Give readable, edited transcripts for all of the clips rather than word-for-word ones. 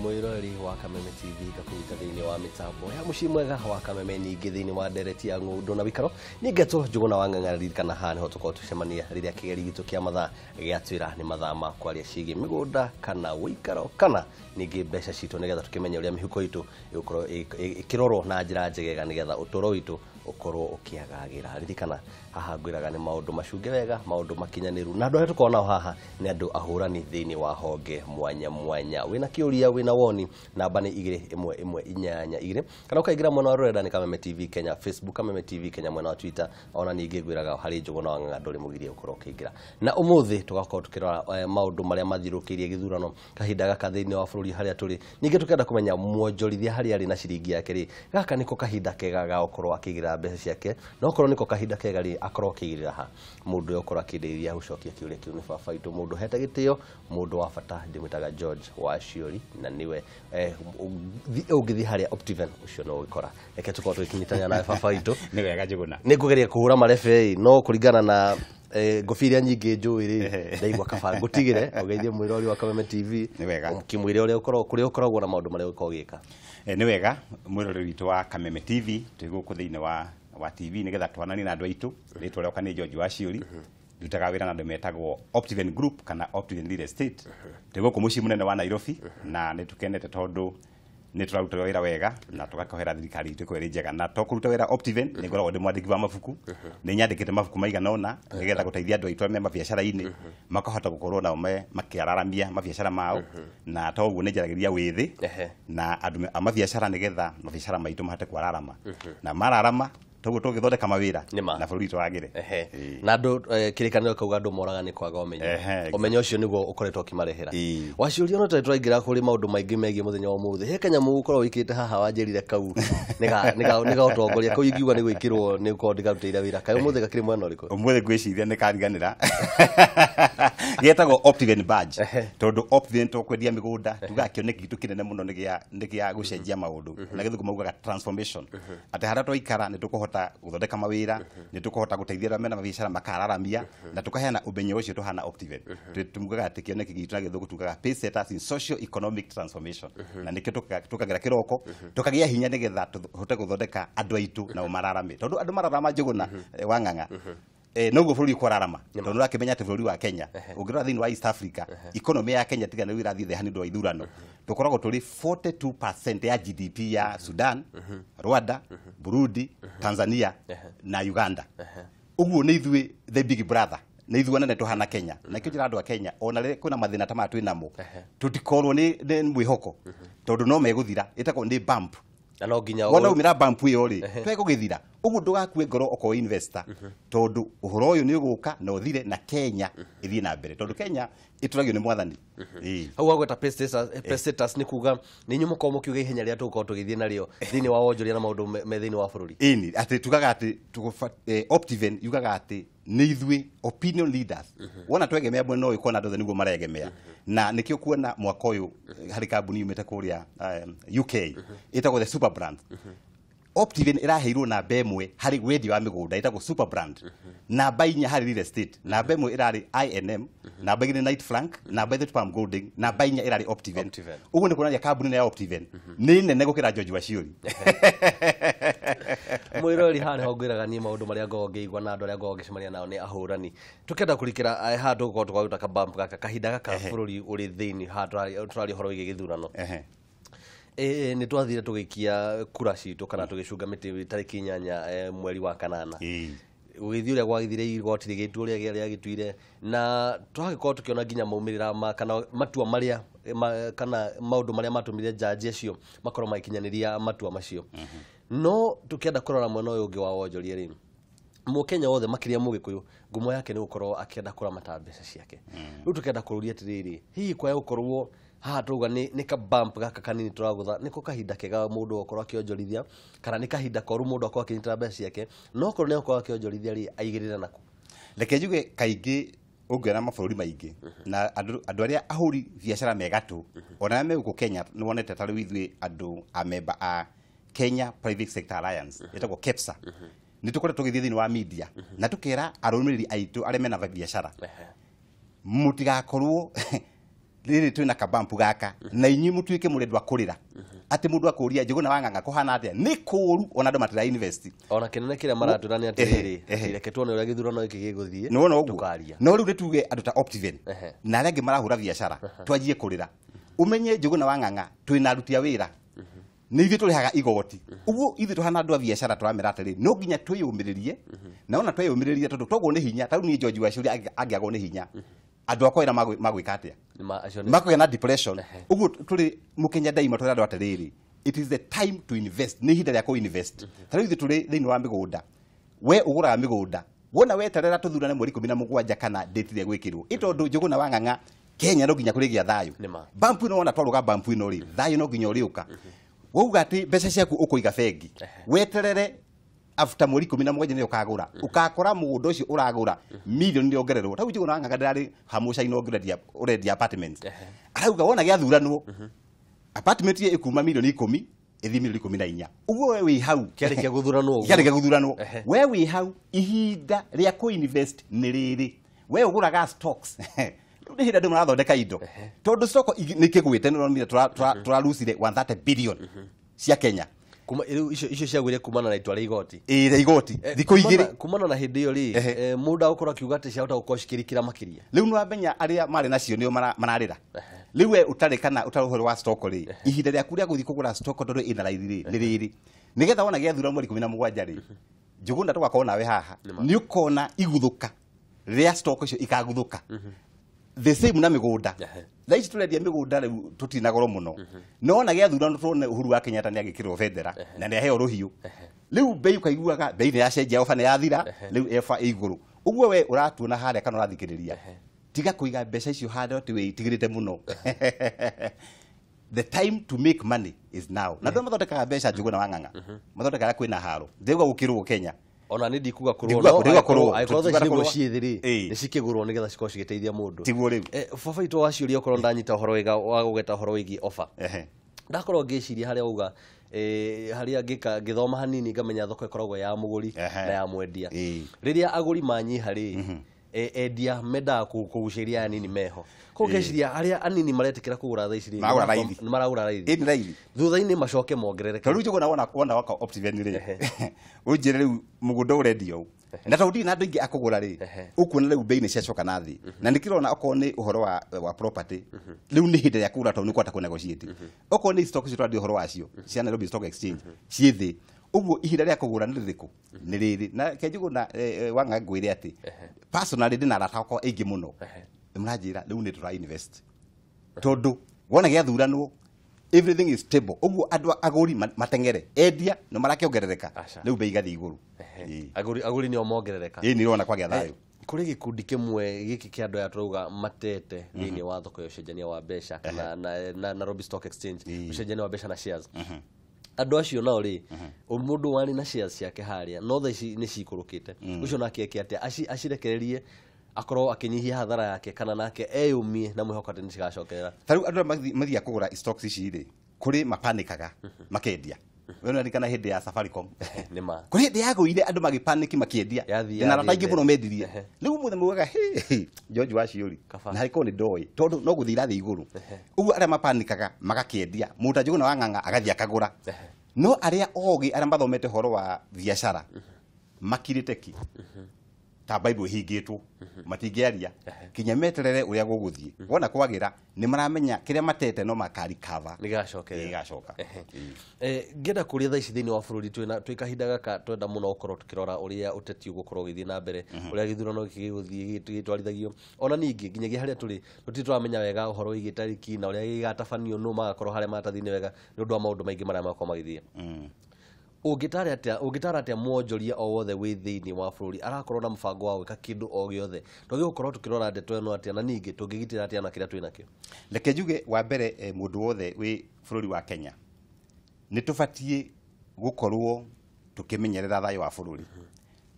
Mwiroreri wa Kameme TV, ngakũnyita thĩinĩ wa mĩtambo ya mũciĩ mwega wa Kameme, ningĩ thĩinĩ wa ndereti ya ng'ũndũ na wĩikaro. Niĩ ngetwo Njũgũna wa Ng'ang'a. Ririkana haha nĩho tũkorwo tũcemania rĩrĩa kĩgeri gitũ kĩa mathaa gĩatwĩra nĩ mathaa ma kwaria ciĩgiĩ mĩgũnda kana wĩikaro kana ningĩ mbeca citũ, nĩgetha tũkĩmenye ũrĩa mĩhuko itũ ĩgũkorwo ĩkĩrorwo na njĩra njegega, nĩgetha ũtũũro witũ ũkorwo ũkĩagagĩra. Ririkana haha ngwĩraga nĩ maũndũ macunge wega, maũndũ makinyanĩru, na andũ arĩa tũkoragwo nao haha nĩ andũ ahũrani thĩinĩ wa honge mwanya mwanya. Wĩna kĩũria, wĩna woni, namba nĩ 21182, kana ũkaingĩra mwena wa rũrenda nĩ Kameme TV Kenya Facebook, Kameme TV Kenya mwena wa Twitter. Ona ningĩ ngwĩraga harĩ Njũgũna wa Ng'ang'a ndũrĩ mũgirie gũkorwo ũkĩingĩra. Na ũmũthĩ tũgakorwo tũkĩrora maũndũ marĩa mathiũrũrũkĩirie gĩthurano kahinda gaka thĩinĩ wa bũrũri harĩa tũrĩ. Ningĩ tũkenda kũmenya mwonjorithia harĩa arĩ na ciringi yake rĩ, gaka nĩko kahinda kega ga gũkorwo akĩigĩrĩra mbeca ciake? Na okorwo nĩko kahinda kega rĩ, akorwo akĩigĩrĩra ha? Mũndũ ũrĩa ũkorwo akĩndeithia gũcokia kĩũria kĩu nĩ baba witũ, mũndũ hete gĩtĩo, mũndũ wa bata, ndĩmwĩtaga George Waciori, na nĩwe ũngĩthiĩ harĩa Optiven ũcio no ũgĩkora. Reke tũkorwo tũgĩkinyitanĩra nawe, baba witũ. Nĩ wega, Njũgũna. Nĩ ngũgeria kũhũra marebe, no kũringana na ngũbia iria nyingĩ njũĩ rĩ, ndaigua kaba ngũtigĩre ũgeithie mwĩrori wa Kameme TV. Nĩ wega. Ũkĩmwĩre ũrĩa ũkoragwo, kũrĩa ũkoragwo na maũndũ marĩa ũkoragwo ũgĩka. Nĩ wega, mwĩroreri witũ wa Kameme TV, twĩ gũkũ thĩinĩ wa TV nĩgetha twananie na andũ aitũ. Rĩtwa rĩakwa nĩ George Waciũri, ndutaga wĩra na andũ metagwo Optiven Group kana Optiven Real Estate. Twĩ gũkũ mũciĩ mũnene wa Nairobi na nĩ tũkenete tondũ nĩ tũraruta wĩra wega na tũgakĩhoera thirikari itũ ĩkorwo ĩrĩ njega. Na to kũruta wĩra Optiven, nĩ ngoragwo ndĩ mwandĩki wa mabuku. Nĩ nyandĩkĩte mabuku maigana ũna nĩgetha gũteithia andũ aitũ arĩa me mabiacara-inĩ makahota gũkorwo nao me makĩararamia mabiacara mao. Na toguo nĩ njaragĩria wĩthĩ na andũ a mabiacara nĩgetha mabiacara maitũ mahote kwararama, na mararama toguo tũgĩthondeka mawĩra Nĩ ma. na bũrũri witũ wagĩre. Na andũ kĩrĩkanĩro kauga andũ moraga nĩ kwaga ũmenyo. Ũmenyo ũcio nĩguo ũkoretwo ũkĩmarehera. Waciũria, no tũraingĩra kũrĩ maũndũ maingĩ megiĩ mũthenya wa ũmũthĩ, he kanyamũ ũkoragwo wĩkĩrĩte haha, wanjĩrire kau nĩ ga ũtongoria. Kau ingiuga nĩ gwĩkĩrwo nĩ ũkorwo ndĩkarutĩire wĩra, kaĩ ũmũthĩ gakĩrĩ mwena ũrĩkũ? Ũmũthĩ ngwĩciria nĩ kariganĩra getagwo Optiven badge, tondũ Optiven to kwendia mĩgũnda, tugaga kĩoneki gitũ kĩnene mũno nĩ gĩa gũcenjia maũndũ, na gĩthũngũ maugaga transformation, atĩ harĩa twaikara nĩ tũkũhota gũthondeka mawĩra, nĩ tũkũhota gũteithia arĩa mena mabiacara makararamia, na tũkaheana ũmenyo ũcio tũhana Optiven. Tumugaga atĩ kĩoneki gitũ na gĩthũngũ tugaga pace setters in socio economic transformation, na nĩkĩo tũkagĩra kĩroko tũkagĩa hinya nĩgetha tũhote gũthondeka andũ aitũ nao mararame, tondũ andũ mararama, Njũgũna wa Ng'ang'a, noguo bũrũri ũkwararama, tondũ ũrakĩmenya atĩ bũrũri wa Kenya, ũngĩrora thĩinĩ wa East Africa, economy ya Kenya, tiga nĩguo ĩrathiĩ thĩ hanini ũndũ wa ithurano, tũkoragwo tũrĩ 42% ya GDP ya Sudan, Rwanda, Burundi, Tanzania na Uganda. Ũguo nĩ ithuĩ the big brother, nĩ ithuĩ anene tũhana Kenya. Na kĩo njĩra andũ a Kenya, ona rĩrĩa kwĩna mathĩna ta maya twĩ namo, tũtikorwo nĩ mwĩhoko, tondũ no megũthira, ĩtagwo nĩ bump. Na no nginya Wona umĩra bump ĩyo rĩ, twegũgĩthira ũguo. Ndũgakue ngoro okorwo investor, tondũ ũhoro ũyũ nĩ ũgũka na ũthire na Kenya ĩthiĩ na mbere, tondũ Kenya ĩtũragio nĩ mwathani. Hau wagweta pace setters, nĩ kuga nĩ inyuĩ mũkorwo mũkiuga ihenya rĩrĩa tũgũkorwo tũgĩthiĩ narĩo thĩinĩ wa wonjoria na maũndũ me thĩinĩ wa bũrũri. Ĩni, atĩ tugaga atĩ Optiven yugaga atĩ nĩ ithuĩ opinion leaders. Wona twegemea mwena ũyũ, kuona andũ othe nĩguo maregemea, na nĩkĩo kuona mwaka ũyũ harĩ kambuni yumĩte kũrĩa UK ĩtagwo the Super Brand. Optiven ĩraheirwo namba 1 harĩ wendia wa mĩgũnda, ĩtagwo Super Brand, namba 4 harĩ real estate. Namba 1 ĩrarĩ INM, namba 2 Knight Frank, namba 3 Pam Golding, namba 4 ĩrarĩ Optiven. Optiven. Ũguo nĩ kuonania kambuni ĩno ya Optiven nĩ nene gũkĩra George Waciũri. Mwĩrori, haha nĩho ngwĩraga niĩ maũndũ marĩa ngoragwo ngĩigua na andũ arĩa ngoragwo ngĩcemania nao nĩ ahũrani. Tũkĩenda kũrikĩra haha tũgũkorwo tũkaruta kabump gaka kahinda gaka bũrũri ũrĩ thĩinĩ haha tũraria ũhoro wĩgiĩ gĩthurano. Nĩ twathire tũgĩikia kura citũ kana tũgĩcunga mĩtĩ tarĩki 8 mweri wa kanana. Gũgĩthiĩ ũrĩa gwagĩthire, igoti rĩgĩtua ũrĩa rĩagĩtuire, na twagĩkorwo tũkĩona nginya maumĩrĩra ma kana matua marĩa kana maũndũ marĩa matũmire jaji acio makorwo magĩkinyanĩria matua macio. No tũkĩenda kũrora mwena ũyũ ũngĩ wa wonjoria rĩ, Mũkenya wothe, makĩria Mũgĩkũyũ, ngumo yake nĩ gũkorwo akĩenda kũramata mbeca ciake. Rĩu tũkĩenda kũrũria atĩrĩrĩ, hihi kwaya gũkorwo haha tũrauga nĩ ka bump gaka kanini tũragũtha, nĩko kahinda kega mũndũ gũkorwo akĩonjorithia, kana nĩ kahinda koru mũndũ akorwo akĩnyitĩra mbeca ciake? No okorwo nĩ akorwo akĩonjorithia rĩ, aigĩrĩre naku? Reke njuge, kaingĩ ũngĩona mabũrũri maingĩ na andũ arĩa ahũri biacara me gatũ, ona arĩa me gũkũ Kenya, nĩ wonete ta rĩu ithuĩ andũ a memba a Kenya Private Sector Alliance ĩtagwo KEPSA, nĩ tũkoretwo tũgĩthiĩ thĩinĩ wa media na tũkera arũmĩrĩri aitũ arĩa mena biacara, mũtigakorwo Rĩrĩ twĩna kabampu gaka na inyuĩ mũtuĩke mũrĩ andũ a kũrĩra atĩ mũndũ akũria Njũgũna wa Ng'ang'a kũhana atĩa nĩ kũũru ona andũ matira invest. Ona kĩnene kĩrĩa maratwĩra nĩ atĩrĩrĩ, reke tuone ũrĩa gĩthurano gĩkĩ gĩgũthiĩ. Nĩwona ũguo? No rĩu nĩ tuge andũ ta Optiven na arĩa angĩ marahũra biacara twanjie kũrĩra. Ũmenye Njũgũna wa Ng'ang'a twĩna aruti a wĩra, nĩ ithuĩ tũrĩhaga igoti. Ũguo ithuĩ tũhana andũ a biacara tũramera atĩrĩ, no nginya twĩyũmĩrĩrie, na ona tweyũmĩrĩria tondũ twagwo nĩ hinya. Ta rĩu niĩ George Waciũria angĩagwo nĩ hinya, andũ akwa wĩra magwĩka atĩa? Makũgĩa na depression. Ũguo tũrĩ mũkenya ndaima tũrĩ andũ atĩrĩrĩ, it is the time to invest, nĩ ihinda rĩa kũ invest. Ta rĩu ithuĩ tũrĩ thĩinĩ wa mĩgũnda, we ũgũraga mĩgũnda wona weterera tũthurane mweri 17 kana date ĩrĩa gwĩkĩrwo, ĩ tondũ Njũgũna wa Ng'ang'a Kenya no nginya kũrĩgĩa thayũ. Bampu ĩno wona twarũga bampu ĩno rĩ, thayũ no nginya ũrĩũka. Wauga atĩ mbeca ciaku ũkũiga bengi, weterere after mweri 17 nĩ ũkagũra, ũgakora mũgũnda ũcio ũragũra milioni nĩ ongererwo. Ta rĩu Njũgũna wa Ng'ang'a ndĩrarĩ hamũcaina ũngĩ ũrendia apartments, arauga wona gĩathuranwo apartment ĩyo ĩkuma milioni 10 ĩthiĩ milioni 14. Ũguo we wĩ hau kĩarĩkia gũthuranwo ũguo, kĩarĩkia gũthuranwo, we wĩ hau ihinda rĩa kũ invest nĩ rĩrĩ. We ũgũraga stocks rĩu nĩ hĩndĩ andũ marathondeka indo, tondũ stock nĩ kĩgwĩte, nĩ ũronire tũrarucire 130 billion cia Kenya. Kuma rĩu icio ciagwire kumana na itua rĩa igoti. Ĩĩ, rĩa igoti thikũ igĩrĩ. Kumana na hĩndĩ ĩyo rĩ, mũndũ agũkorwo akiuga atĩ ciahota gũkorwo cikĩrikĩra makĩria. Rĩu nĩ wamenya arĩa marĩ nacio nĩo mararĩra. Rĩu we ũtarĩ kana ũtarĩ ũhoro wa stock rĩ, ihinda rĩaku rĩa gũthiĩ kũgũra stock tondũ ĩna raithi rĩ nĩ rĩrĩ, nĩgetha wona gĩathura mweri 17 rĩ, Njũgũna tũgakorwo nawe haha, nĩ ũkona iguthũka rĩa stock icio ikaguthũka. The same na mĩgũnda. Thaa ici tũrendia mĩgũnda rĩu tũtirĩ na goro mũno. No ona gĩathurano tuone Uhuru wa Kenyatta nĩ agĩkĩrwo bendera na nĩ aheo rũhiũ. Rĩu bei ũkaiguaga bei nĩ yacenjia, oba nĩ yathira, rĩu eba ĩ igũrũ. Ũguo we ũratuona harĩa kana ũrathikĩrĩria, tiga kũiga mbeca icio handũ atĩ wĩtigĩrĩte mũno. The time to make money is now. Na andũ mathondekaga mbeca Njũgũna wa Ng'ang'a, mathondekaga kwĩna haro. Ndĩrauga gũkĩrwo Kenya. Ona nĩ ndikuga kũrwo, no angĩkorwo thaa ici nĩguo ciĩ thĩ rĩ, nĩ cikĩgũrwo nĩgetha cikorwo cigĩteithia mũndũ. Tiguo rĩu. Baba witũ wa ciũria, okorwo ndanyita ũhoro wega wa gũgeta ũhoro wĩgiĩ offer. Ndakorwo ngĩciria harĩa uga, harĩa ngĩthoma hanini ngamenya thoko ĩkoragwo ya mũgũri na ya mwendia. Rĩrĩa agũri manyiha rĩ, endia mendaga kũgucĩrĩria anini meho. Koguo ngeciria arĩa anini maretĩkĩra kũgũra thaa ici rĩ, nĩ maragũra raithi. Thutha-inĩ macoke mongerereke. Rĩu Njũgũna wona waka Optiven rĩ, ũnjĩre rĩu mũgũnda ũrendio ũũ, na tondũ ndirĩ na andũ aingĩ a kũgũra rĩ, ũkuona rĩu bei nĩ ciacoka na thĩ. Na nĩkĩrona okorwo nĩ ũhoro wa property, rĩu nĩ hĩndĩ ya kũgũra tondũ nĩ ũkũhota kũ negotiate. Okorwo nĩ stock icio tũraria ũhoro wacio cia Nairobi Stock Exchange ciĩ thĩ, ũguo ihinda rĩa kũgũra nĩ rĩrĩkũ? Nĩ rĩrĩ. Na reke Njũgũna wa Ng'ang'a ngwĩre atĩ personally ndĩ na arata akwa aingĩ mũno nĩmaranjĩra rĩu nĩ tũra invest, tondũ wona gĩathuranwo everything is stable. Ũguo andũ agũri mateng'ere, endia nĩ marakĩongerereka, rĩu bei igathiĩ igũrũ. Agũri nĩo mongerereka. Ĩĩ, nĩ ũrona kwagĩa thayũ. Kũrĩ gĩkundi kĩmwe gĩkĩ kĩa andũ aya tũrauga matete thĩinĩ wa thoko ya ũcenjania wa mbeca kana na Nairobi Stock Exchange, ũcenjania wa mbeca na shares. Andũ acio nao rĩ, mũndũ warĩ na shares ciake harĩa no thaa ici nĩ cikũrũkĩte, ũcio nake eke atĩa? Acirekererie akorwo akĩnyihia hathara yake, kana nake eyũmie na mwĩhoko atĩ nĩ cigacokerera? Ta rĩu andũ arĩa mathiaga kũgũra stocks ici rĩ, kũrĩ mapanikaga makendia. We nĩũraririkana hĩndĩ ya Safaricom? Nĩ ma. Kũrĩ hĩndĩ yagũire andũ magĩpaniki makĩendia. Na arata aingĩ mũno mendirie. Rĩu ũmũthĩ maugaga, hĩ, George Waciũri, na harĩkorwo nĩ ndoĩ, tondũ no gũthiĩ irathiĩ igũrũ. Ũguo arĩa mapanikaga magakĩendia, mũndũ ta Njũgũna wa Ng'ang'a agathiĩ akagũra. No arĩa ogĩ, arĩa mathomete ũhoro wa biacara, makirĩte ki. Ta Bible ĩhingĩtwo, matingĩaria, kinya meterere ũrĩa gũgũthiĩ. Wona kwagĩra, nĩ maramenya kĩrĩa matete no makarikava. Nĩ gĩgacokerera. Gĩgacoka. Ngĩenda kũria thaa ici thĩinĩ wa bũrũri twĩ kahinda gaka twenda mũno gũkorwo tũkĩrora ũrĩa ũteti ũgũkorwo ũgĩthiĩ na mbere, ũrĩa gĩthurano gĩkĩ gĩgũthiĩ gĩtwarithagio. Ona ningĩ nginyagia harĩa tũrĩ tũtirĩ tũramenya wega ũhoro wĩgiĩ tarĩki na ũrĩa gĩgatabanio, nũ magakorwo harĩa maratathi-inĩ wega nĩ ũndũ wa maũndũ maingĩ marĩa magakorwo magĩthiĩ. Ũngĩtara atĩa mwonjoria o wothe wĩ thĩinĩ wa bũrũri arakorwo na mũbango wa gwĩka kĩndũ o gĩothe? Twagĩrĩirwo gũkorwo tũkĩrora ndeto ĩno atĩa, na ningĩ tũngĩgitĩra atĩa na kĩrĩa twĩ nakĩo? Reke njuge wa mbere, mũndũ wothe wĩ bũrũri wa Kenya nĩ tũbatiĩ gũkorwo tũkĩmenyerera thayũ wa bũrũri.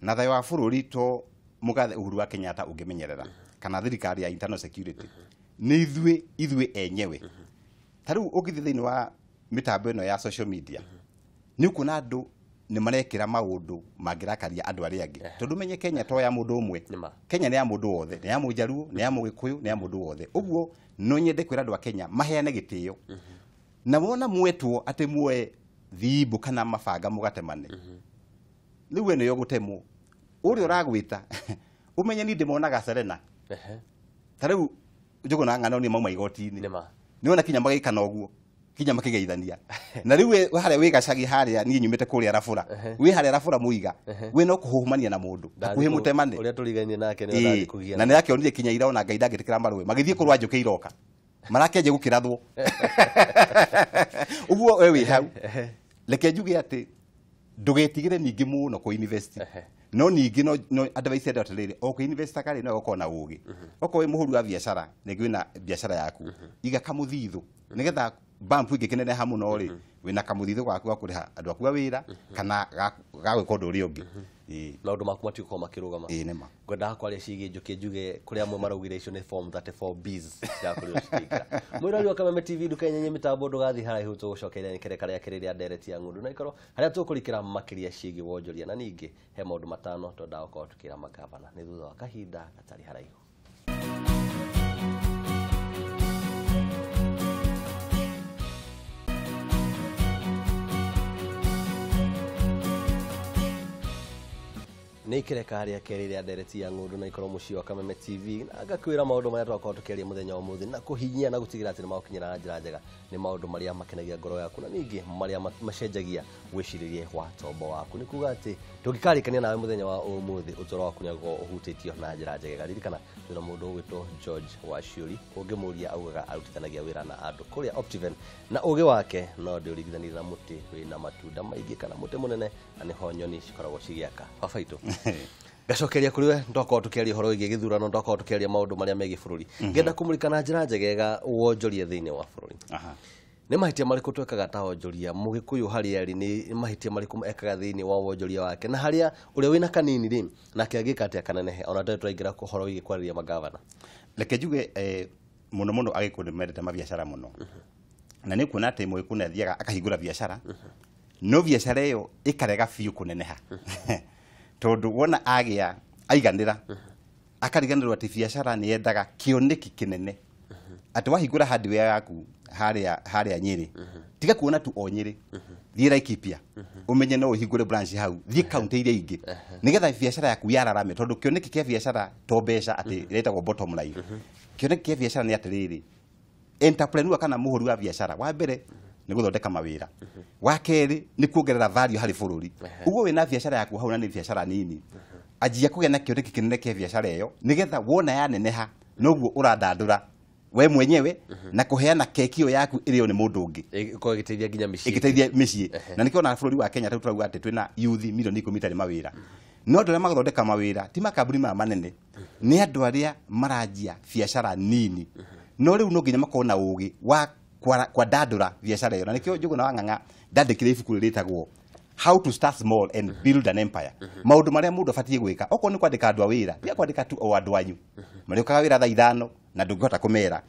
Na thayũ wa bũrũri to mũgathe Uhuru wa Kenyatta ũngĩmenyerera, kana thirikari ya internal security, nĩ ithuĩ enyewe. Ta rĩu ũngĩthiĩ thĩinĩ wa mĩtambo ĩno ya social media, nĩ ũkuona andũ nĩ marekĩra maũndũ mangĩrakaria andũ arĩa angĩ tondũ menye Kenya to ya mũndũ ũmwe. Kenya nĩ ya mũndũ wothe, nĩ ya mũjaruo, nĩ ya mũgĩkũyũ, nĩ ya mũndũ wothe. Ũguo no nyende kwĩra andũ a Kenya maheane gĩtĩo na wona mwetwo atĩ muoe thimbũ kana mabanga mũgatemane, rĩu we nĩyo gũtemwo ũrĩa ũragwĩta ũmenye ni ndĩmonaga Serena. Ta rĩu Njũgũna ng'ano nĩ mauma igoti-inĩ, nĩwona kinya magĩkana ũguo, kinya makĩgeithania. Na rĩu we harĩa wĩ gacagi harĩa niĩ nyumĩte kũrĩa Rabũra, wĩ harĩa Rabũra mũiga, we no kũhũhũmania na mũndũ hakuhĩ mũtemane ũrĩa tũrigainie nake nĩ ũrathiĩ kũgiana. Na nĩrakĩonire kinya ira ona Ngai ndangĩtĩkĩra marũĩ magĩthiĩ kũrũa njũkĩ iroka marakĩanjia gũkĩrathwo. Ũguo we wĩ hau, reke njuge atĩ ndũgetigĩre ningĩ mũno kũ invest. No ningĩ no advice enda atĩrĩrĩ, o kũ invest karĩ no ũkorwo na ũgĩ. Okorwo wĩ mũhũri wa biacara ningĩ wĩna biacara yaku, iga kamũthithũ nĩgetha bump ĩngĩkĩneneha mũno rĩ, wĩna kamũthithũ gaku ga kũrĩha andũ aku a wĩra kana ga gwĩka ũndũ ũrĩa ũngĩ. Maũndũ maku matigũkorwo makĩrũgama. Ĩĩ nĩma. Ngwendaga kwaria ciĩgiĩ njũkĩ njuge kũrĩ amwe maraugire icio nĩ form 34 Bs cirakorirwo cikĩingĩra. Mwĩrori wa Kameme TV ndũkenyenye mĩtambo ndũgathiĩ haraihu, tũgũcokeria nĩ kĩreka rĩa kerĩ rĩa ndereti ya ng'ũndũ na ikorwo harĩa tũkũrikĩra makĩria ciĩgiĩ wonjoria na ningĩ he maũndũ matano twendaga gũkorwo tũkĩra magavana nĩ thutha wa kahinda gatarĩ haraihu. Nĩ ikĩreka rĩa kerĩ rĩa ndereti ya ng'ũndũ na ikorwo mũciĩ wa Kameme TV na ngakwĩra maũndũ marĩa twakorwo tũkĩaria mũthenya wa ũmũthĩ na kũhinyia na gũtigĩrĩra atĩ nĩ magũkinyĩra na njĩra njega, nĩ maũndũ marĩa makenagia ngoro yaku na ningĩ marĩa macenjagia wĩcirĩrie wa tombo waku. Nĩ kuga atĩ tũngĩkarĩkania nawe mũthenya wa ũmũthĩ ũtũũro waku nĩ ũgũkorwo ũhutĩtio na njĩra njega. Ririkana twĩna mũndũ ũgwĩtwo George Wachiuri, ũngĩmũria augaga arutithanagia wĩra na andũ kũrĩa Optiven na ũgĩ wake no ndĩũringithanirie na mũtĩ wĩna matunda maingĩ kana mũtĩ mũnene na nĩho nyoni cikoragwo cigĩaka. Baba itũ ngacokeria kũrĩ we, ndwakorwo tũkĩaria ũhoro wĩgiĩ gĩthurano, ndwakorwo tũkĩaria maũndũ marĩa megiĩ bũrũri. Ngenda kũmũrika na njĩra njegega wonjoria thĩinĩ wa bũrũri. Nĩ mahĩtia marĩkũ twekaga ta wonjoria mũgĩkũyũ harĩa arĩ, nĩ mahĩtia marĩkũ ekaga thĩinĩ wa wonjoria wake na harĩa ũrĩa wĩna kanini rĩ nake angĩka atĩa kanenehe, ona tũrĩ tũraingĩra ũhoro wĩgiĩ kwarĩria magavana. Reke njuge mũno mũno agĩkũyũ nĩ mendete mabiacara mũno, na nĩ kuona atĩ mũgĩkũyũ nĩ athiaga akahingũra biacara no biacara ĩyo ĩkarega biũ kũneneha tondũ wona agĩa aiganĩra akariganĩrwo atĩ biacara nĩ yendaga kĩoneki kĩnene, atĩ wahingũra hardware yaku harĩa Nyĩrĩ, tiga kuona tu o Nyĩrĩ, thiĩ Laikipia ũmenye no ũhingũre branch hau, thiĩ kaunti iria ingĩ nĩgetha biacara yaku yararame, tondũ kĩoneki kĩa biacara to mbeca atĩ ĩretagwo bottom line. Kĩoneki kĩa biacara nĩ atĩrĩrĩ, entrepreneur kana mũhũri wa biacara wa mbere nĩ gũthondeka mawĩra, wa kerĩ nĩ kuongerera value harĩ bũrũri. Ũguo wĩna biacara yaku hau na nĩ biacara nini, anjia kũgĩa na kĩoneki kĩnene kĩa biacara ĩyo nĩgetha wona yaneneha noguo ũrandandũra we mwenyewe na kũheana keki ĩyo yaku ĩrĩo nĩ mũndũ ũngĩ, ĩkorwo ĩgĩteithia nginya mĩciĩ, ĩgĩteithia mĩciĩ. Na nĩkĩo ona bũrũri wa Kenya rĩu tũrauga atĩ twĩna youth milioni 10 itarĩ mawĩra, no andũ arĩa magathondeka mawĩra ti makambuni maya manene, nĩ andũ arĩa maranjia biacara nini, no rĩu no nginya makorwo na ũgĩ wa kwandandũra biacara ĩyo. Na nĩkĩo Njũgũna wa Ng'ang'a ndandĩkire ibuku rĩtagwo How to Start Small and Build an Empire. Maũndũ marĩa mũndũ abatiĩ gwĩka, okorwo nĩ kwandĩka andũ a wĩra, tiga kwandĩka tu o andũ anyu marĩũkaga wĩra thaa 5 na ndũngĩhota kũmera.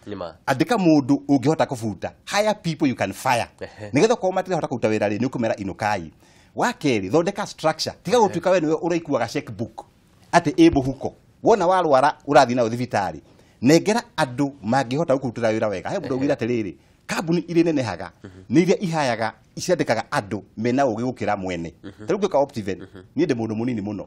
Andĩka mũndũ ũngĩhota kũbuta, hire people you can fire, nĩgetha okorwo matirahota kũruta wĩra rĩ, nĩ ũkũmera inũkai. Wa kerĩ, thondeka structure, tiga gũtuĩka we nĩwe ũraikuaga checkbook atĩ ĩ mũhuko, wona warwara ũrathiĩ nayo thibitarĩ. Nengera andũ mangĩhota gũkũrutĩra wĩra wega. He mũndũ augire atĩrĩrĩ, kambuni iria nenehaga nĩ iria ihayaga ciandĩkaga andũ mena ũgĩ gũkĩra mwene. Ta rĩu ngĩũka Optiven, niĩ ndĩ mũndũ mũnini mũno,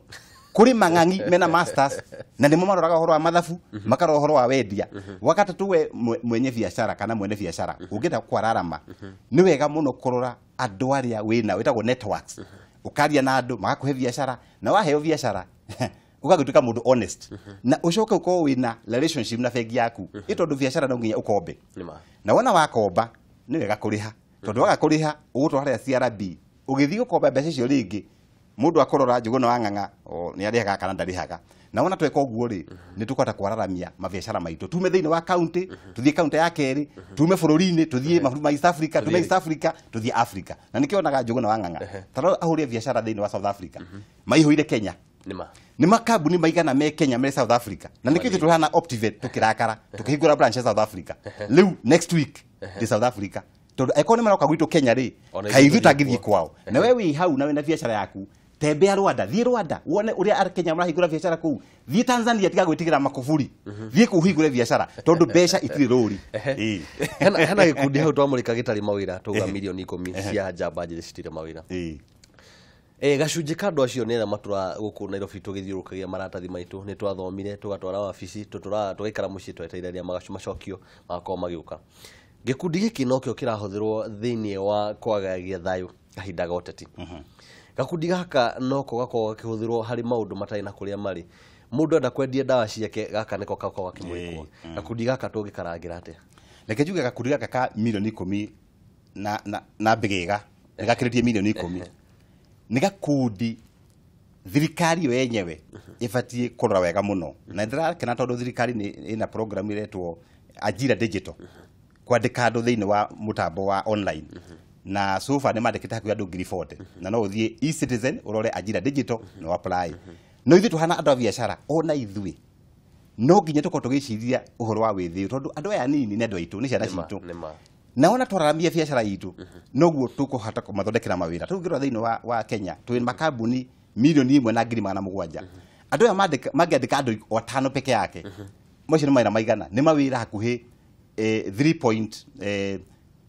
kũrĩ mang'ang'i mena masters na nĩmo maroraga ũhoro wa mathabu, makarora ũhoro wa wendia. Wa gatatũ, we mwenye biacara kana mwene biacara ũngĩenda kwararama nĩ wega mũno kũrora andũ arĩa wĩnao, wĩtagwo networks, ũkaria na andũ magakũhe biacara, na waheo biacara ũgagĩtuĩka mũndũ honest, na ũcoke ũkorwo wĩna relationship na bengi yaku, ĩ tondũ biacara no nginya ũkombe, na wona wakomba nĩ wega kũrĩha, tondũ waga kũrĩha ũgũtwara harĩa CRB, ũgĩthiĩ gũkomba mbeca icio rĩngĩ mũndũ akorora Njũgũna wa Ng'ang'a nĩ arĩhaga kana ndarĩhaga. Na wona tweka ũguo rĩ, nĩ tũkũhota kwararamia mabiacara maitũ, tume thĩinĩ wa kaunti tũthiĩ kaunti ya kerĩ, tume bũrũri-inĩ tũthiĩ mabũrũri ma East Africa, tume East Africa tũthiĩ Africa. Na nĩkĩo onaga Njũgũna wa Ng'ang'a tarora ahũrire biacara thĩinĩ wa South Africa, maihũire Kenya, nĩ makambuni maigana me Kenya me South Africa, na nĩkĩo ithuĩ tũhana Optiven tũkĩrakara tũkĩhingũra branch ya South Africa. Rĩu next week ndĩ South Africa Tondũ angĩkorwo nĩ maroka gwitũ Kenya rĩ, Ona kaĩ ithuĩ ithuĩ tangĩthiĩ tũthiĩ kwao? Na we wĩ hau na wĩna biacara yaku, tembea Rwanda, thiĩ Rwanda wone ũrĩa Kenya marahingũra biacara kũu, thiĩ Tanzania, tiga gwĩtigĩra makuburi, thiĩ kũu hingũre biacara tondũ mbeca itirĩ rũri. Ĩĩ. Hena gĩkundi hau twamũrĩka gĩtarĩ mawĩra, tauga 10,000,000 cia njamba njĩthĩ citirĩ mawĩra. Gacunjĩ ka andũ acio nĩ arĩa matũraga gũkũ Nairobi tũgĩthiũrũrũkagia maratathi maitũ, nĩ twathomire tũgatwara wabici, tũtũraga tũgaikara mũciĩ twetereire arĩa macokio magakorwo magĩũka. Gĩkundi gĩkĩ nokĩo kĩrahũthĩrwo thĩinĩ wa kwagagia thayũ kahinda ga ũteti. Gakundi gaka noko gakoragwo gakĩhũthĩrwo harĩ maũndũ matarĩ na kũrĩa marĩ. Mũndũ enda kwendia ndawa ciake, gaka nĩko gakoragwo gakĩmũrĩkwo. Gakundi gaka tũngĩkarangĩra atĩa? Reke njuge gakundi gaka ka 10,000,000 na mbĩgĩga nĩ gakĩrĩtie 10,000,000. Nĩ gakundi thirikari yo yenyewe ĩbatiĩ kũrora wega mũno, na ndĩrakena tondũ thirikari nĩ ĩna program ĩretwo Ajira Digital, kwandĩka andũ thĩinĩ wa mũtambo wa online, na so far nĩ mandĩkĩte hakuhĩ andũ 40,000, na no ũthiĩ eCitizen ũrore Ajira Digital na apply. No ithuĩ tũhana andũ a biacara, ona ithuĩ no nginya tũkorwo tũgĩciria ũhoro wa wĩthĩ, tondũ andũ aya anini nĩ andũ aitũ, nĩ ciana citũ. Na ona twararamia biacara itũ, noguo tũkũhota kũmathondekera mawĩra. Rĩu ũngĩrora thĩinĩ wa Kenya twĩ makambuni 1,700,000. Andũ aya mangĩandĩka andũ o atano peke yake, macio nĩ mawĩra maigana? Nĩ mawĩra hakuhĩ 3 point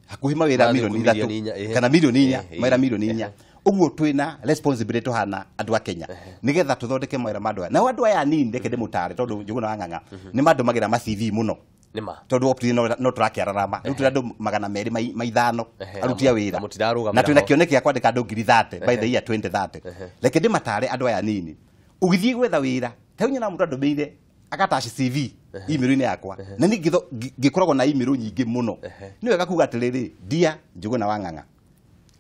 hakuhĩ mawĩra Marathiĩ 3,000,000 4,000,000, kana 4,000,000, mawĩra 4,000,000. Ũguo twĩna responsibility tũhana andũ a Kenya nĩgetha tũthondeke mawĩra ma andũ aya. Nao andũ aya anini, reke ndĩmũtare, tondũ Njũgũna wa Ng'ang'a nĩ mandũmagĩra ma CV mũno. Nĩma. Tondũ opti no tũrakĩararama rĩu, tũrĩ andũ 205 aruti a wĩra Na mũtirarũgamĩra na twĩna ho. kĩoneki gĩa kwandĩka andũ 30,000 by the year 2030. Reke ndĩmatare andũ aya anini, ũgĩthiĩ gwetha wĩra, ta rĩu nyonaga mũndũ andũmĩire agataci CV email-inĩ yakwa, na niĩ ngĩkoragwo na email nyingĩ mũno. Nĩ wega kuga atĩrĩrĩ, "Dear Njũgũna wa Ng'ang'a,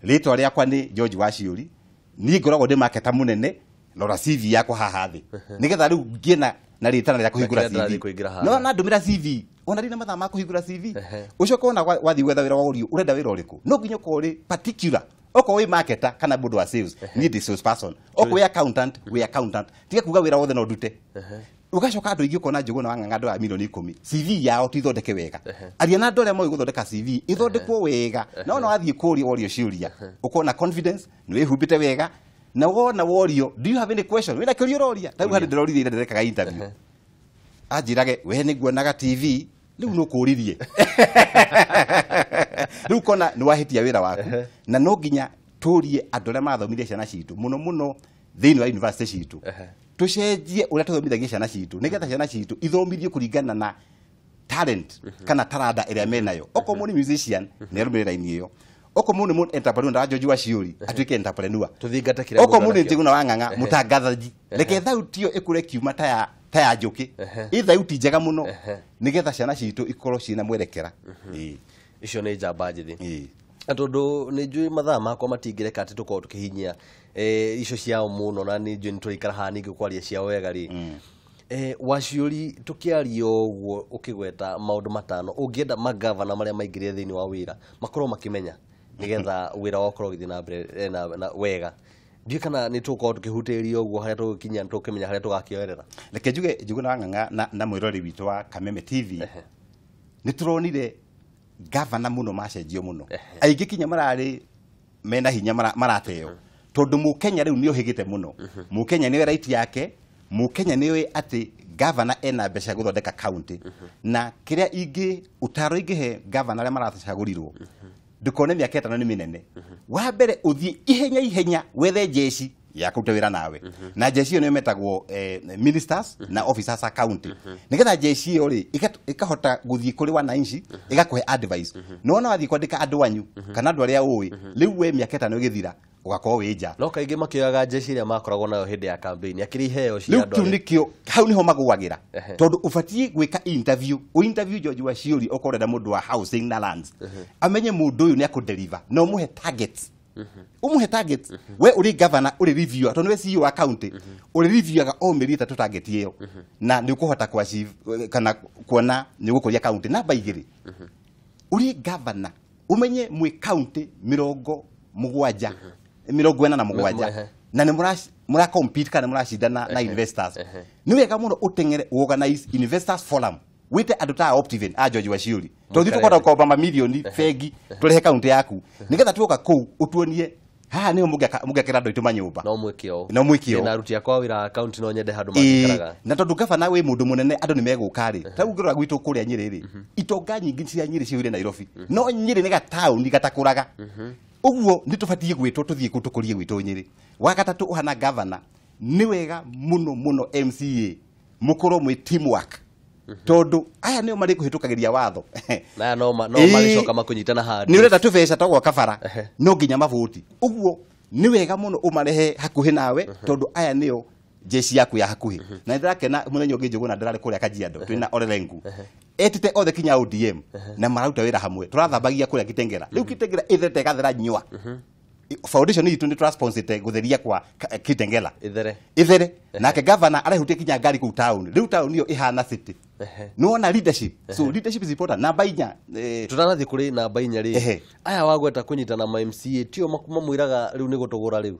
rĩtwa rĩakwa nĩ George Waciũri, niĩ ngoragwo ndĩ marketer mũnene, rora CV yakwa haha thĩ," nĩgetha rĩu ngĩe na rĩtana rĩa kũhingũra Reke ndĩrathiĩ CV. kũingĩra haha. No na ndũmĩra CV, ona ndina mathaa ma kũhingũra CV. Ũcoke ona wathiĩ gwetha wĩra, worio ũrenda wĩra ũrĩkũ, no nginya ũkorwo ũrĩ particular. Okorwo wĩ marketer kana mũndũ wa sales, niĩ ndĩ sales person. Okorwo wĩ accountant, wĩ accountant. Tiga kuga wĩra wothe no ndute. Ũgacoka andũ aingĩ ũkona, Njũgũna wa Ng'ang'a, andũ aya 10,000,000 CV yao ti thondeke wega. Aria na andũ arĩa moĩ gũthondeka CV ĩthondekwo wega, na ona wathiĩ kũria worio ciũria, ũkorwo na confidence, nĩ wĩhumbĩte wega, na wona worio, "Do you have any question?" Wĩna kĩũria ũroria. Ta rĩu harĩ ndĩroririe ira ndĩrekaga interview, anjĩrage, "We nĩ nguonaga TV." Rĩu nĩ ũkũririe, rĩu kona nĩ wahĩtia wĩra waku. Na no nginya tũrie andũ arĩa marathomithirie ciana citũ mũno mũno thĩinĩ wa university citũ, tũcenjie ũrĩa tũthomithagia ciana citũ, nĩgetha ciana citũ ithomithio kũringana na talent kana taranda ĩrĩa menayo. Okorwo mũndũ nĩ musician, nĩ arũmĩrĩre raini ĩyo. Okorwo mũndũ nĩ entrepreneur, nda George Waciũri atuĩke entrepreneur. Tũthingate kĩrĩa Okorwo mũndũ mũndũ nĩ enakĩo. Njũgũna wa Ng'ang'a mũtangathaji, reke thauti ĩyo ĩkũre kiuma ta ya njũkĩ, ĩ thauti njega mũno, nĩgetha ciana citũ ikorwo ciĩna mwerekera. Ĩĩ. Icio nĩ njamba njĩthĩ. Ĩĩ. Na tondũ nĩ njũĩ mathaa makwa matingĩreka atĩ tũkorwo tũkĩhinyia icio ciao mũno, na nĩ njũĩ nĩ tũrĩikara haha ningĩ kwaria ciao wega rĩ, Waciũri, tũkĩaria ũguo ũkĩgweta maũndũ matano ũngĩenda magavana marĩa maingĩrire thĩinĩ wa wĩra makorwo makĩmenya nĩgetha wĩra wao ũkorwo ũgĩthiĩ na mbere na wega, ndiũĩ kana nĩ tũgũkorwo tũkĩhutĩrĩria ũguo harĩa tũgũkinya, nĩ tũkĩmenya harĩa tũgakĩoerera. Reke njuge, Njũgũna wa Ng'ang'a na mwĩroreri witũ wa Kameme TV, nĩ tũronire gavana mũno macenjio mũno, aingĩ kinya mararĩ mena hinya marateo, tondũ mũkenya rĩu nĩ ũhĩgĩte mũno. Mũkenya nĩwe right yake, mũkenya nĩoĩ atĩ gavana ena mbeca cia gũthondeka county. Na kĩrĩa ingĩ ũtaro ingĩhe gavana arĩa maracagũrirwo, ndũkone mĩaka 5 nĩ mĩnene. Wa mbere, ũthiĩ ihenya ihenya wethe jeshi ya kũruta wĩra nawe, na jeshi ĩyo nĩyo metagwo ministers na officers a county, nĩgetha jeshi ĩyo rĩ ĩkahota gũthiĩ kũrĩ wananchi ĩgakũhe advice. Na wona wathiĩ kwandĩka andũ anyu kana andũ arĩa ũĩ, rĩu we mĩaka 5 ĩgĩthira ũgakorwo wĩ nja. No kaingĩ makĩoyaga jeshi ĩrĩa makoragwo nayo hĩndĩ ya campaign akĩrĩ iheo cia Rĩu andũ kĩu arĩa- nĩkĩo hau nĩho magũagĩra, tondũ ũbatiĩ gwĩka interview, ũ interview George Waciũri okorwo ũrenda mũndũ wa housing na lands, amenye mũndũ ũyũ nĩ akũdeliver, na ũmũhe targets, ũmũhe targets. We ũrĩ governor, ũrĩ reviewer, tondũ nĩwe CEO wa county, ũrĩ reviewaga o mĩeri 3 target ĩyo, na nĩ ũkũhota ku achieve kana kuona nĩ ũgũkũria county. Namba igĩrĩ, ũrĩ governor ũmenye mwĩ county 70, 47, na nĩ mũra compete kana mũracindana na investors. Nĩ wega mũno ũteng'ere organize investors forum. Wĩte andũ ta Optiven a George Wachiuri, tondũ tũkwenda gũkomba mamirioni bengi tũrehe kaunti yaku, nĩgetha tuoka kũu ũtuonie haha nĩho mũngĩakĩra andũ aitũ manyũmba. No mwĩke ũũ. No mwĩke ũũ. Na aruti akwa wĩra kaunti no nyende handũ mangĩikaraga. Na tondũ gavana wĩ mũndũ mũnene andũ nĩ megũka rĩ, ta rĩu ũngĩrora gwitũ kũrĩa Nyĩrĩ rĩ, itonga nyingĩ cia Nyĩrĩ ciyũire Nairobi, no Nyĩrĩ nĩ gataũni gatakũraga. Ũguo nĩ tũbatiĩ gwĩtwo tũthiĩ kũu tũkũrie gwitũ Nyĩrĩ. Wa gatatũ ũhana gavana, nĩ wega mũno mũno MCA mũkorwo mwĩ teamwork, tondũ aya nĩo marĩkũhĩtũkagĩria watho. Na aya no marĩcoka makũnyitana handũ. Nĩ ũrenda tũbeca twa gwaka bara, no nginya mavũti. Ũguo nĩ wega mũno ũmarehe hakuhĩ nawe, tondũ aya nĩo jeshi yaku ya hakuhĩ. Na nĩndĩrakena mũthenya ũngĩ Njũgũna ndĩrarĩ kũrĩa Kajiado twĩna Olelengu, etĩte othe kinya ODM na mararuta wĩra hamwe. Tũrathambagia kũrĩa Kitengela. Rĩu Kitengela ĩtherete ĩgathera nyua. Foundation itũ nĩ tũrasponsete gũtheria kwa Kitengela. Ithere. Ithere. Nake gavana arehutia kinya ngari kũu town. Rĩu town ĩyo ĩhana city. Nĩwona leadership. So leadership is important. Namba inya. Tũtanathiĩ kũrĩ namba inya rĩ. Aya wagweta kũnyitana ma MCA tio mamwĩraga rĩu nĩ gũtũgũra rĩu.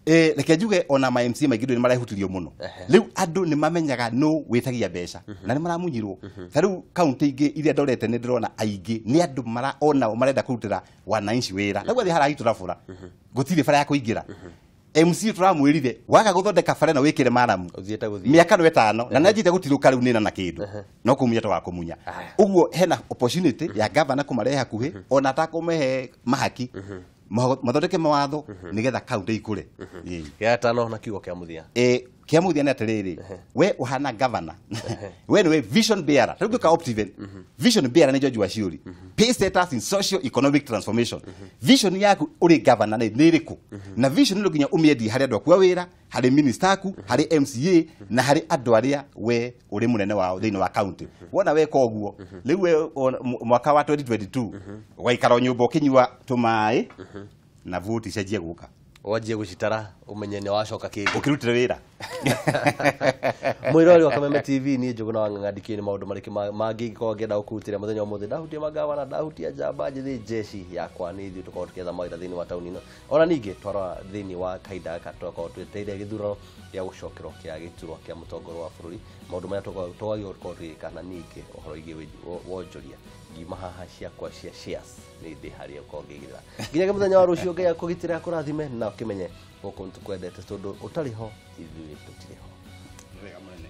Reke njuge ona ma MCA maingĩ nĩ marehutirio mũno. Rĩu andũ nĩ mamenyaga nũ wĩtagia mbeca na nĩ maramunyirwo. Ta rĩu kaunti ingĩ iria ndorete nĩ ndĩrona aingĩ nĩ andũ mara onao marenda kũrutĩra wananchi wĩra. Rĩu athiĩ harĩa itũra gũtirĩ bara ya kũingĩra. MC tũramwĩrire waga gũthondeka bara na wĩkĩre maramu mĩaka no ĩtano na nĩanjĩte gũtirũka rĩu nĩna na kĩndũ no kũmunya tũgakũmunya. Ũguo hena opportunity ya gavana kũmarehe hakuhĩ ona atakũmehe mahaki, mathondeke mawatho nĩgetha kaunti ikũre. Gĩa gatano na kiugo kĩa mũthia. Kĩa mũthia nĩ atĩrĩrĩ, we ũhana gavana, we nĩwe vision bearer. Rĩu ngĩũka Optiven, vision bearer nĩ George Wachiuri. Pay status in socio economic transformation. Vision yaku ũrĩ gavana nĩ ĩrĩkũ? Na vision no nginya ũmĩendie harĩ andũ aku a wĩra, harĩ minister aku, harĩ MCA na harĩ andũ arĩa we ũrĩ mũnene wao thĩinĩ wa county. Wona weka ũguo, rĩu we mwaka wa 2022 waikara nyũmba ũkĩnyua tũmaĩ na voti cenjie gũka. Wanjie gũcitara ũmenye nĩ wacoka kĩngĩ. Ũkĩrutĩra wĩra. Mwĩrori wa Kameme TV, niĩ Njũgũna wa Ng'ang'a ndikĩũĩ nĩ maũndũ marĩkũ mangĩ ingĩkorwo ngĩenda gũkũrutĩra mũthenya ũmũthĩ. Ndahutia magavana, ndahutia njamba njĩthĩ jeshi yakwa, nĩ ithuĩ tũkorwo tũkĩetha mawĩra thĩinĩ wa taũni ĩno. Ona ningĩ twarora thĩinĩ wa kahinda gaka tũgakorwo twetereire gĩthurano gĩa gũcokerwo kĩa gĩturwa kĩa mũtongoria wa bũrũri, maũndũ marĩa twagĩrĩirwo gũkorwo tũgĩka, na ningĩ ũhoro wĩgiĩ wonjoria. Ngiuma haha ciakwa cia shares nĩ ndĩ harĩa ũkorwo ngĩigĩrĩra. Nginyagia mũthenya wa rũciũ, Ngai akũgitĩre akũrathime na ũkĩmenye gũkũ nĩtũkwendete tondũ ũtarĩ ho ithuĩ tũtirĩ ho. Wega mũnene.